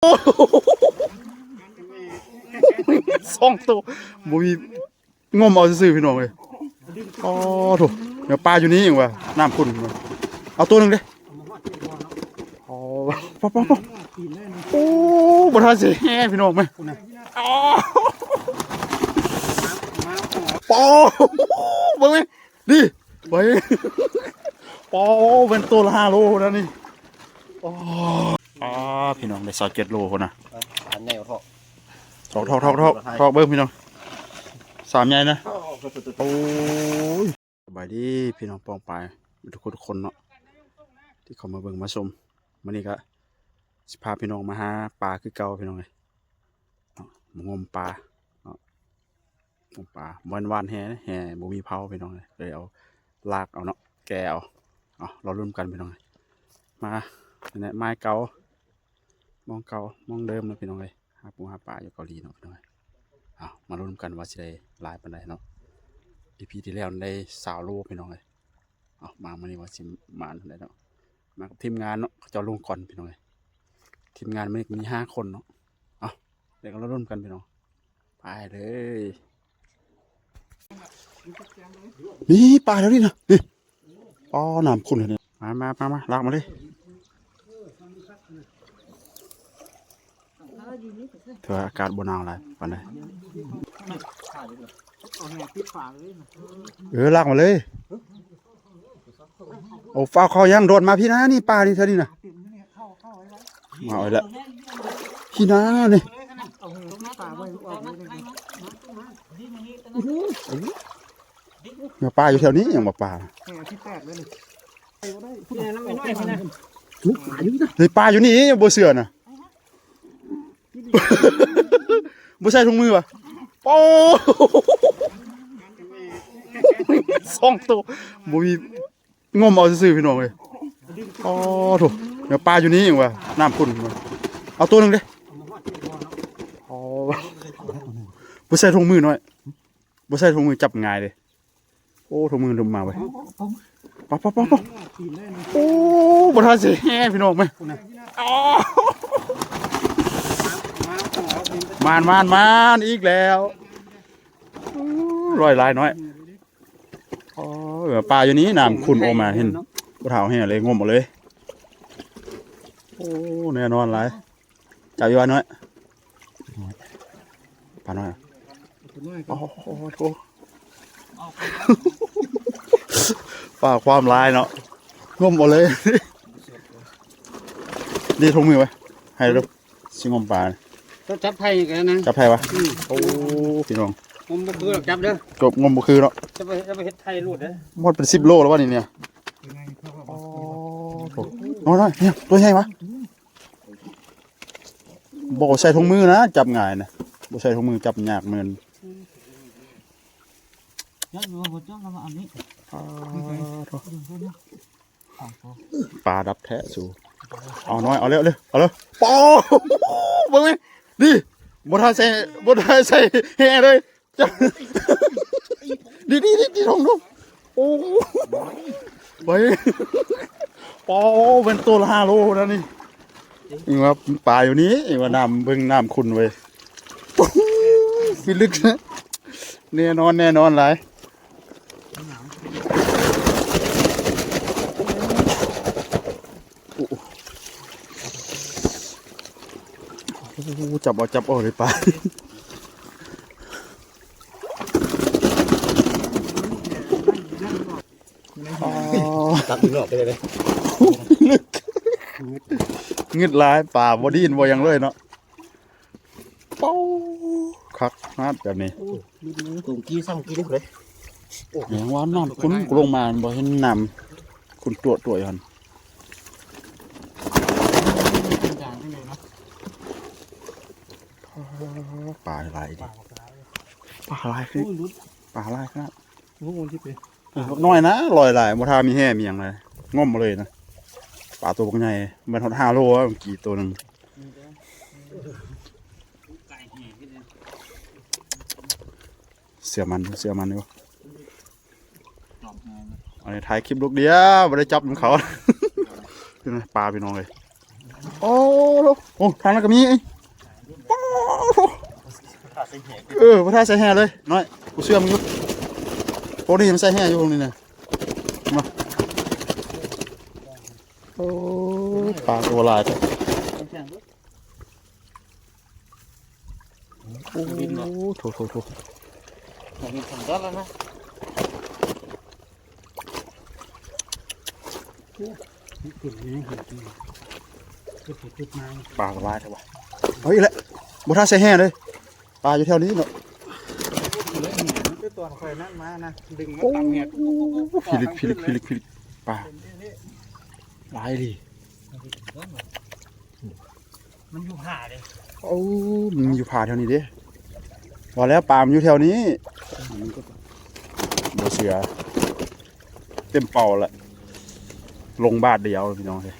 ສອງໂຕ ບໍ່ມີ ງົມເອົາຊື່ໆ ພີ່ນ້ອງເອີຍ. ອໍ ໂທ້ ແນວປາຢູ່ນີ້ຫຍັງວະ ນ້ຳຂຸ່ນ. ເອົາໂຕໜຶ່ງເດ້. ອໍ ປະ ປະ ປະ ໂອ້ ບໍ່ທັນຊິແຮ່ ພີ່ນ້ອງເອີຍ. ອໍ ປະ ເບິ່ງເວີຍ ນີ້ ໄວ້ ປະ ເປັນໂຕລະຫ້າໂລນະນີ້. ອໍ ອາ ພີ່ນ້ອງ ໄດ້ຊາວເຈັດໂລພຸ້ນນະ. ອັນໃຫຍ່ເທາະ ຖອກ ຖອກ ຖອກ ຖອກ ຖອກເບິ່ງພີ່ນ້ອງ ສາມໃຫຍ່ນະ. ໂອ້ຍ ສະບາຍດີພີ່ນ້ອງປ້ອງປາຍທຸກຄົນເນາະ ທີ່ເຂົ້າມາເບິ່ງມາຊົມ. ມື້ນີ້ກະຊິພາພີ່ນ້ອງມາຫາປາຄືເກົ່າພີ່ນ້ອງເອີຍເນາະ ມາງົມປາເນາະ. ປາ ບໍ່ແມ່ນຫວ່ານແຫ ແຫບໍ່ມີເຜົາພີ່ນ້ອງເອີຍ ເລີຍເອົາລາກເອົາເນາະ ແກ່ເອົາ. ເອົາ ລໍລຸ້ນກັນພີ່ນ້ອງເອີຍ. ມາ ນີ້ແຫຼະ ໝາຍເກົ່າ ມອງເກົ່າມອງເດີມເນາະພີ່ນ້ອງເອີຍ. ຫາປູຫາປາຢູ່ເກົາຫຼີເນາະພີ່ນ້ອງເອີຍ. ເອົາ ມາລຸ້ນກັນວ່າຊິໄດ້ຫຼາຍປານໃດເນາະ. ອີພີທີ່ແລ້ວໄດ້ຊາວໂລພີ່ນ້ອງເອີຍ. ເອົາ ມາມື້ນີ້ວ່າຊິໝານປານໃດເນາະ. ມາກັບທີມງານເນາະ ເຂົາເຈົ້າລົງກ່ອນພີ່ນ້ອງເອີຍ. ທີມງານມື້ນີ້ມີຫ້າຄົນເນາະ. ເອົາ ດຽວກໍລໍລຸ້ນກັນພີ່ນ້ອງ ໄປເລີຍ. ນີ້ປາແຖວນີ້ນະ ນີ້ ອໍ ນ້ຳຂຸ່ນເລີຍນີ້. ມາ ມາ ມາ ມາ ລາກມາເລີຍ. ຖືວ່າອາກາດບໍ່ໜາວຫຼາຍປານໃດ. ເອີ ລາກມາເລີຍ. ໂອ້ ຟ້າວເຂົ້າ ຍັງໂດດມາພີ້ນະ. ນີ້ປານີ້ ເທື່ອນີ້ນະ ມາເອົາແລ້ວ ພີ້ນະນີ້. ໂອ້ໂຫ ເນາະ ປາຢູ່ແຖວນີ້ ຍັງວ່າປານະ. ເອີ ທີ່ແຕກເລີຍນີ້ ເອີ ນ້ຳນ້ອຍໆ ນີ້ນະ ເຮີ້ຍ ປາຢູ່ນີ້ ຍັງບໍ່ເຊື່ອນະ. ບໍ່ໃສ່ຖົງມືຫວາ? ໂອ້ ສອງໂຕ ບໍ່ມີ ງົມເອົາຊື່ໆ ພີ່ນ້ອງເອີຍ. ອໍ ໂທ້ ແນວປາຢູ່ນີ້ຫວາ ນ້ຳຂຸ່ນ. ເອົາໂຕໜຶ່ງເດ້. ອໍ ບໍ່ໃສ່ຖົງມືນ້ອຍ ບໍ່ໃສ່ຖົງມືຈັບງ່າຍເດ້. ໂອ້ ຖົງມືຫຼຸດມາເວີຍ. ປະ ປະ ປະ ປະ ໂອ້ ບໍ່ທັນຊິແຮ່ ພີ່ນ້ອງເອີຍ. ອໍ ມານ ມານ ມານອີກແລ້ວ. ໂອ້ ລອຍຫຼາຍນ້ອຍ. ອໍ ປາຢູ່ນີ້ ນ້ຳຂຸ່ນອອກມາ ເຫັນພໍ່ເຖົ້າແຮ່ເລີຍ ງົມເອົາເລີຍ. ໂອ້ ແນ່ນອນຫຼາຍ. ຈັບຢູ່ວ່ານ້ອຍ ປານ້ອຍ. ໂອ້ໂຫ ປາຄວາມຫຼາຍເນາະ ງົມເອົາເລີຍ. ນີ້ຖົງມືໄວ້ ໃຫ້ດູ ຊິງົມປາ. ຕ້ອງຈັບໄຜ່ກັນນະ ຈັບໄຜ່ຫວາ? ອືມ ໂອ້ ພີ່ນ້ອງ ງົມບໍ່ຄືດອກ ຈັບເດີ. ຈົບ ງົມບໍ່ຄືເນາະ ຈະໄປ ຈະໄປເຮັດໄຜ່ຫຼຸດເດີ. ໝົດເປັນສິບໂລແລ້ວວະນີ້ເນຍ. ອໍ ໂອ້ ໂຕໃຫຍ່ຫວາ? ບໍ່ໃສ່ຖົງມືນະ ຈັບງ່າຍນະ ບໍ່ໃສ່ຖົງມືຈັບຍາກເໝືອນ. ຈັບຢູ່ ບໍ່ຈັບແລ້ວ ອັນນີ້ ປາດັບແທ້ສູ. ເອົານ້ອຍ ເອົາເລັວ ເອົາເລັວ ເອົາເລັວ. ປາ ເບິ່ງນີ້ ນີ້ ບໍ່ທັນໃສ່ ບໍ່ທັນໃສ່ແຮ່ເລີຍ. ນີ້ ນີ້ ນີ້ ນີ້ ລົງ ລົງ. ໂອ້ ໄປ ປາ ເປັນໂຕລະຫ້າໂລນະນີ້. ນີ້ວ່າປາຢູ່ນີ້ ວ່ານ້ຳ ເບິ່ງນ້ຳຂຸ່ນເວີຍ. ໂອ້ ພິລຶກ ແນ່ນອນ ແນ່ນອນຫຼາຍ. ໂອ້ ໂອ້ ຈັບເອົາ ຈັບເອົາເລີຍປາ. ອໍ ຕັດນອກໄປເລີຍ ງຶດ ງຶດຫຼາຍ ປາບໍ່ດີ້ນບໍ່ຫຍັງເລີຍເນາະ. ເປົາ ຄັກຂະໜາດແບບນີ້. ໂອ້ ຫຼຸດມື ກົງກີ້ຊ້ຳກີ້ເດ້. ໂອ້ ຫຍັງວ່ານ້ຳຂຸ່ນ ກູລົງມາບໍ່ເຫັນນ້ຳຂຸ່ນຕົວໆຢູ່ຫັ້ນ. ປາຫຼາຍເດ້ ປາຫຼາຍຄື ໂອ້ຍ ຫຼຸດ ປາຫຼາຍຂະໜາດ. ໂອ້ ມັນຊິເປັນ ເອີ ນ້ອຍນະ ລອຍຫຼາຍ ບໍ່ທ່າມີແຮ່ມີຫຍັງເລີຍ ງົມເອົາເລີຍນະ. ປາໂຕບັກໃຫຍ່ ແມ່ນຮອດຫ້າໂລ ເມື່ອກີ້ໂຕໜຶ່ງ. ເຊື່ອໝັ້ນ ເຊື່ອໝັ້ນຢູ່. ອັນນີ້ຖ່າຍຄລິບລູກດຽວ ບໍ່ໄດ້ຈັບນຳເຂົາ. ປາພີ່ນ້ອງເອີຍ. ໂອ້ໂຫ ໂອ້ ທາງນັ້ນກໍມີອີກ ໂອ້ໂຫ ເອີ ບໍ່ຖ້າໃສ່ແຮ່ເລີຍນ້ອຍ ກູເຊື່ອມຶງຢູ່ ພວກນີ້ຍັງໃສ່ແຮ່ຢູ່ພວກນີ້ນະ ມາ ໂອ້ ປາກໍບໍ່ຫຼາຍແທ້ ໂອ້ ໂຖໆໆ ປາກໍຫຼາຍແທ້ວ່າ ເອົາອີກແລ້ວ ບໍ່ຖ້າໃສ່ແຮ່ເລີຍ ປາຢູ່ແຖວນີ້ເນາະ ແຕ່ຕອນຂ້ອຍນັ້ນມານະ ດຶງມາຕຳແຮ່ ໂອ້ ພິລຶກ ພິລຶກ ພິລຶກ ພິລຶກ ປາຫຼາຍອີ່ຫຼີ ມັນຢູ່ຜາເດ້ ໂອ້ ມັນຢູ່ຜາແຖວນີ້ເດ້ ວ່າແລ້ວປາມັນຢູ່ແຖວນີ້ ບໍ່ເຊື່ອ ເຕັມເປົາລະ ລົງບາດດຽວພີ່ນ້ອງເອີຍ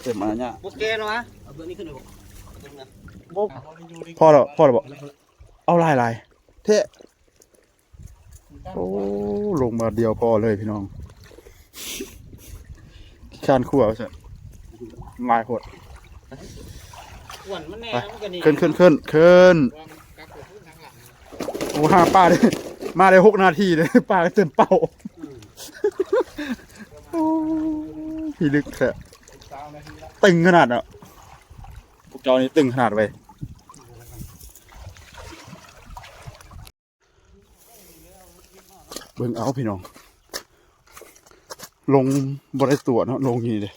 ເຕັມອາຍະ ບໍ່ແກ່ແລ້ວຫວາ ເອົາເບິ່ງນີ້ຂຶ້ນໄດ້ບໍ່ ບໍ່ ພໍແລ້ວ ພໍແລ້ວບໍ່ ເອົາຫຼາຍໆ ແທ້ ໂອ້ ລົງບາດດຽວພໍເລີຍພີ່ນ້ອງ ຂີ້ຄ້ານຂົ້ວວ່າຊັ້ນ ຫຼາຍໂພດ ອ້ວນມັນແນ່ ໄປ ມັນກໍນີ້ ຂຶ້ນ ຂຶ້ນ ຂຶ້ນ ຂຶ້ນ ໂອ້ ຫາປາໄດ້ ມາໄດ້ຫົກນາທີເດ້ ປາກໍເຕັມເປົາ ອືມ ໂອ້ ພິລຶກແທ້ ຕຶງຂະໜາດເນາະ ພວກເຈົ້ານີ້ຕຶງຂະໜາດເວີຍ. ເບິ່ງເອົາພີ່ນ້ອງ ລົງບໍ່ໄດ້ຕົວະເນາະ ລົງຢູ່ນີ້ເດ້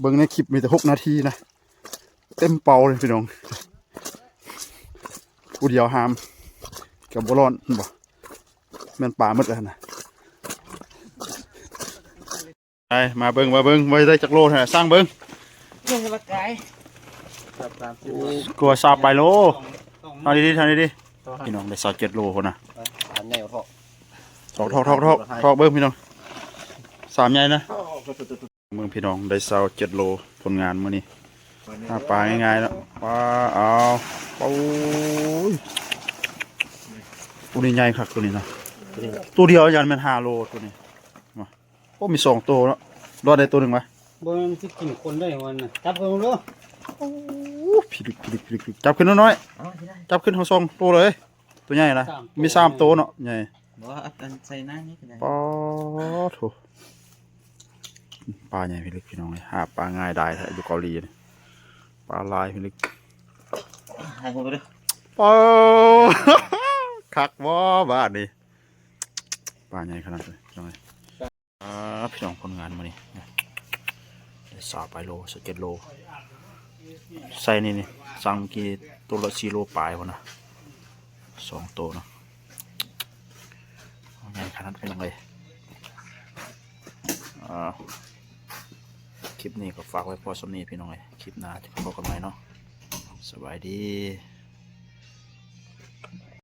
ເບິ່ງໃນຄລິບມີແຕ່ຫົກນາທີນະ ເຕັມເປົາເລີຍພີ່ນ້ອງ ຜູ້ດຽວຫາມກໍບໍ່ລອດ ເຫັນບໍ່ ແມ່ນປາໝົດແລ້ວຫັ້ນນະ. ໄປ ມາເບິ່ງ ມາເບິ່ງ ວ່າໄດ້ຈັກໂລຫັ້ນນະ ຊັ່ງເບິ່ງ ເບິ່ງລະກາຍ ເກືອບສາມສິບໂລ ກວ່າຊາວປາຍໂລ ເອົາດີໆ ເອົາດີໆ ພີ່ນ້ອງ ໄດ້ຊາວເຈັດໂລພຸ້ນນະ ອັນໃຫຍ່ເທາະ ຖອກໆໆໆ ເບິ່ງພີ່ນ້ອງ ສາມໃຫຍ່ນະ ເບິ່ງພີ່ນ້ອງ ໄດ້ຊາວເຈັດໂລ ຜົນງານມື້ນີ້ ຫາປາງ່າຍໆເນາະ ປາ ເອົາ ໂອ້ຍ ໂຕນີ້ໃຫຍ່ຄັກ ໂຕນີ້ນະ ໂຕດຽວຢ້ານແມ່ນຫ້າໂລ ໂຕນີ້ ໂອ້ ມີສອງໂຕເນາະ ລອດໄດ້ໂຕໜຶ່ງວະ ບໍ່ແມ່ນຊິກິນຄົນໄດ້ມັນນະ ຈັບເບິ່ງດູ ໂອ້ ພິລຶກ ພິລຶກ ພິລຶກ ພິລຶກ ຈັບຂຶ້ນນ້ອຍໆ ເອົາ ຈັບຂຶ້ນທັງສອງໂຕເລີຍ ໂຕໃຫຍ່ນະ ສາມໂຕ ມີສາມໂຕເນາະ ໃຫຍ່ ບໍ່ ເອົາອັນໃສ່ໜ້ານີ້ກໍໄດ້ ປາໂທ້ ປາໃຫຍ່ພິລຶກ ພີ່ນ້ອງເອີຍ ຫາປາງ່າຍດາຍແທ້ ຢູ່ເກົາຫຼີນີ້ ປາຫຼາຍພິລຶກ ໃຫ້ຫົວໄປເດີ້ ປາ ຄັກບໍ່ບາດນີ້ ປາໃຫຍ່ຂະໜາດເລີຍ ພີ່ນ້ອງເອີຍ ອ່າ ພີ່ນ້ອງ ຜົນງານມື້ນີ້ ໄດ້ຊາວປາຍໂລ ຊາວເຈັດໂລ ໃສ່ນີ້ ນີ້ ສັ່ງກີ່ໂຕລະສີ່ໂລປາຍພຸ້ນນະ ສອງໂຕເນາະ ໃຫຍ່ຂະໜາດ ພີ່ນ້ອງເອີຍ ອ່າ ຄລິບນີ້ກໍຝາກໄວ້ພໍສ່ຳນີ້ ພີ່ນ້ອງເອີຍ ຄລິບໜ້າຈະພົບກັນໃໝ່ເນາະ ສະບາຍດີ.